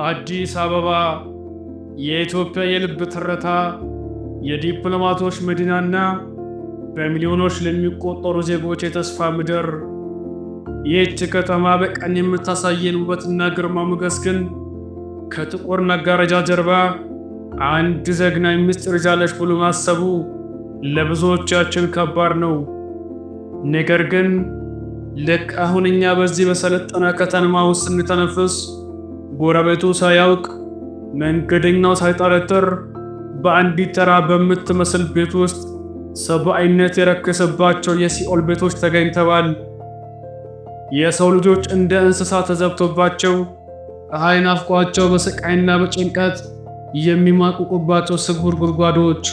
አዲስ አበባ የኢትዮጵያ የልብ ትርታ፣ የዲፕሎማቶች መዲናና በሚሊዮኖች ለሚቆጠሩ ዜጎች የተስፋ ምድር። ይህች ከተማ በቀን የምታሳየን ውበትና ግርማ ሞገስ ግን ከጥቁር መጋረጃ ጀርባ አንድ ዘግናኝ ምስጢር ይዛለች ብሎ ማሰቡ ለብዙዎቻችን ከባድ ነው። ነገር ግን ልክ አሁን እኛ በዚህ በሰለጠነ ከተማ ውስጥ ስንተነፍስ ጎረቤቱ ሳያውቅ፣ መንገደኛው ሳይጠረጥር በአንዲት ተራ በምትመስል ቤት ውስጥ ሰብአዊነት የረከሰባቸው የሲኦል ቤቶች ተገኝተዋል። የሰው ልጆች እንደ እንስሳ ተዘብቶባቸው፣ ፀሐይ ናፍቋቸው በስቃይና በጭንቀት የሚማቅቁባቸው ስውር ጉድጓዶች።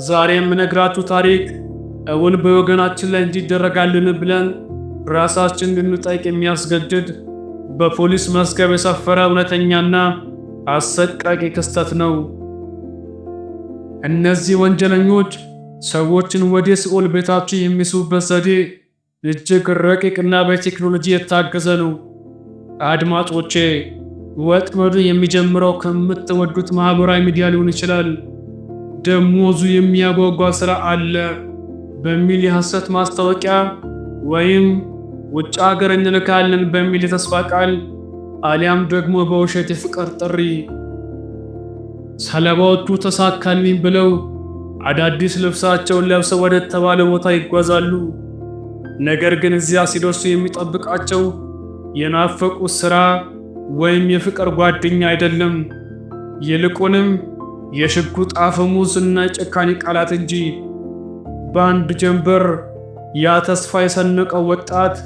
ዛሬ የምነግራችሁ ታሪክ እውን በወገናችን ላይ እንዲደረጋልን ብለን ራሳችን እንድንጠይቅ የሚያስገድድ፣ በፖሊስ መዝገብ የሰፈረ እውነተኛና አሰቃቂ ክስተት ነው። እነዚህ ወንጀለኞች ሰዎችን ወደ ሲኦል ቤታቸው የሚስቡበት ዘዴ እጅግ ረቂቅና በቴክኖሎጂ የታገዘ ነው። አድማጮቼ፣ ወጥመዱ የሚጀምረው ከምትወዱት ማህበራዊ ሚዲያ ሊሆን ይችላል። ደሞዙ የሚያጓጓ ስራ አለ በሚል የሐሰት ማስታወቂያ ወይም ውጭ ሀገር እንልካለን በሚል የተስፋ ቃል አሊያም ደግሞ በውሸት የፍቅር ጥሪ። ሰለባዎቹ ተሳካልኝ ብለው አዳዲስ ልብሳቸውን ለብሰው ወደ ተባለ ቦታ ይጓዛሉ። ነገር ግን እዚያ ሲደርሱ የሚጠብቃቸው የናፈቁት ስራ ወይም የፍቅር ጓደኛ አይደለም፣ ይልቁንም የሽጉጥ አፈሙዝ እና የጭካኔ ቃላት እንጂ። በአንድ ጀንበር ያ ተስፋ የሰነቀው ወጣት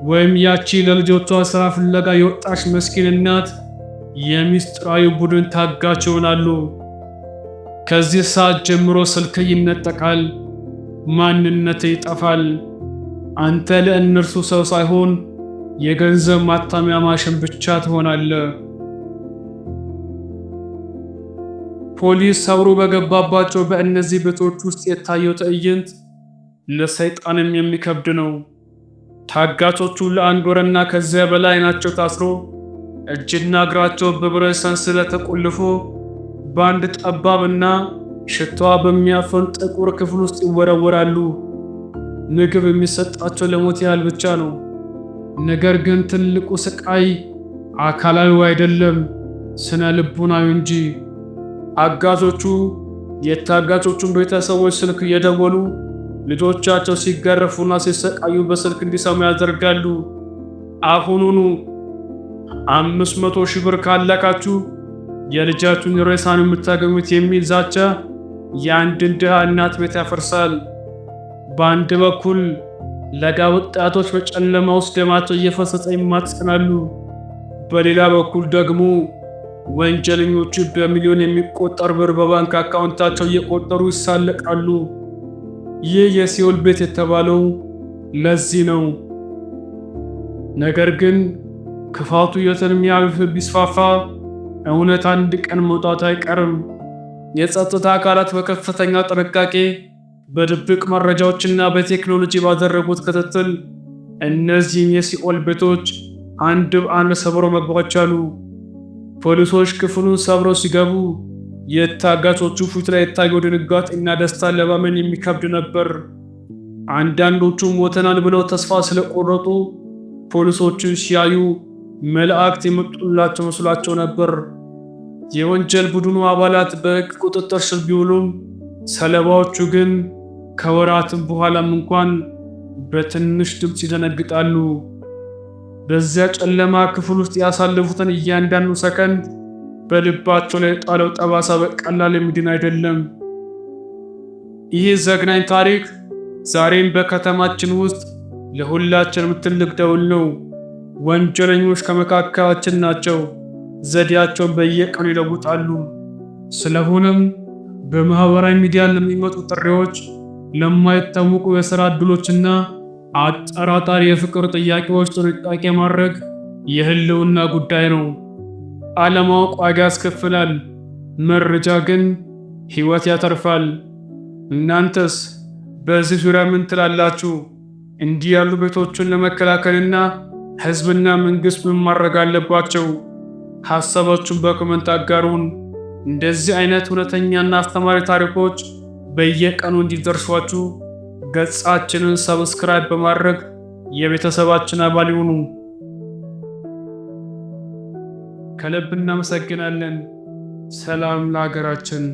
ወይም ያቺ ለልጆቿ ስራ ፍለጋ የወጣች መስኪን እናት የሚስጥራዊ ቡድን ታጋች ይሆናሉ። ከዚህ ሰዓት ጀምሮ ስልክ ይነጠቃል፣ ማንነት ይጠፋል። አንተ ለእነርሱ ሰው ሳይሆን የገንዘብ ማታሚያ ማሽን ብቻ ትሆናለህ። ፖሊስ ሰብሮ በገባባቸው በእነዚህ ቤቶች ውስጥ የታየው ትዕይንት ለሰይጣንም የሚከብድ ነው። ታጋቾቹ ለአንድ ወርና ከዚያ በላይ ዓይናቸው ታስሮ፣ እጅና እግራቸው በብረት ሰንሰለት ተቆልፎ በአንድ ጠባብና ሽታዋ በሚያፈን ጥቁር ክፍል ውስጥ ይወረወራሉ። ምግብ የሚሰጣቸው ለሞት ያህል ብቻ ነው። ነገር ግን ትልቁ ስቃይ አካላዊ አይደለም፣ ስነ ልቡናዊ እንጂ። አጋቾቹ የታጋቾቹን ቤተሰቦች ስልክ እየደወሉ ልጆቻቸው ሲገረፉና ሲሰቃዩ በስልክ እንዲሰሙ ያደርጋሉ። አሁኑኑ 500,000 ብር ካላካችሁ የልጃችሁን ሬሳ ነው የምታገኙት የሚል ዛቻ የአንድን ድሃ እናት ቤት ያፈርሳል። በአንድ በኩል ለጋ ወጣቶች በጨለማ ውስጥ ደማቸው እየፈሰሰ ይማጸናሉ። በሌላ በኩል ደግሞ ወንጀለኞቹ በሚሊዮን የሚቆጠር ብር በባንክ አካውንታቸው እየቆጠሩ ይሳለቃሉ። ይህ የሲኦል ቤት የተባለው ለዚህ ነው። ነገር ግን ክፋቱ የትንም ያህል ቢስፋፋ እውነት አንድ ቀን መውጣቱ አይቀርም። የጸጥታ አካላት በከፍተኛ ጥንቃቄ፣ በድብቅ መረጃዎችና በቴክኖሎጂ ባደረጉት ክትትል እነዚህን የሲኦል ቤቶች አንድ በአንድ ሰብረው መግባት ቻሉ። ፖሊሶች ክፍሉን ሰብረው ሲገቡ የታጋቾቹ ፊት ላይ የታየው ድንጋጤና ደስታ ለማመን የሚከብድ ነበር። አንዳንዶቹ ሞተናል ብለው ተስፋ ስለቆረጡ ፖሊሶቹን ሲያዩ መላእክት የመጡላቸው መስሏቸው ነበር። የወንጀል ቡድኑ አባላት በሕግ ቁጥጥር ስር ቢውሉም ሰለባዎቹ ግን ከወራትም በኋላም እንኳን በትንሽ ድምፅ ይደነግጣሉ። በዚያ ጨለማ ክፍል ውስጥ ያሳለፉትን እያንዳንዱ ሰከንድ በልባቸው ላይ የጣለው ጠባሳ በቀላል የሚድን አይደለም። ይህ ዘግናኝ ታሪክ ዛሬም በከተማችን ውስጥ ለሁላችንም ትልቅ ደውል ነው። ወንጀለኞች ከመካከላችን ናቸው። ዘዴያቸውን በየቀኑ ይለውጣሉ። ስለሆነም በማህበራዊ ሚዲያ ለሚመጡ ጥሪዎች፣ ለማይታወቁ የሥራ ዕድሎችና አጠራጣሪ የፍቅር ጥያቄዎች ጥንቃቄ ማድረግ የህልውና ጉዳይ ነው። አለማወቅ ዋጋ ያስከፍላል፣ መረጃ ግን ሕይወት ያተርፋል። እናንተስ በዚህ ዙሪያ ምን ትላላችሁ? እንዲህ ያሉ ቤቶችን ለመከላከልና ህዝብና መንግስት ምን ማድረግ አለባቸው? ሐሳባችሁን በ comment አጋሩን። እንደዚህ አይነት እውነተኛና አስተማሪ ታሪኮች በየቀኑ እንዲደርሷችሁ ገጻችንን subscribe በማድረግ የቤተሰባችን አባል ይሁኑ። ከልብ እናመሰግናለን። ሰላም ለሀገራችን።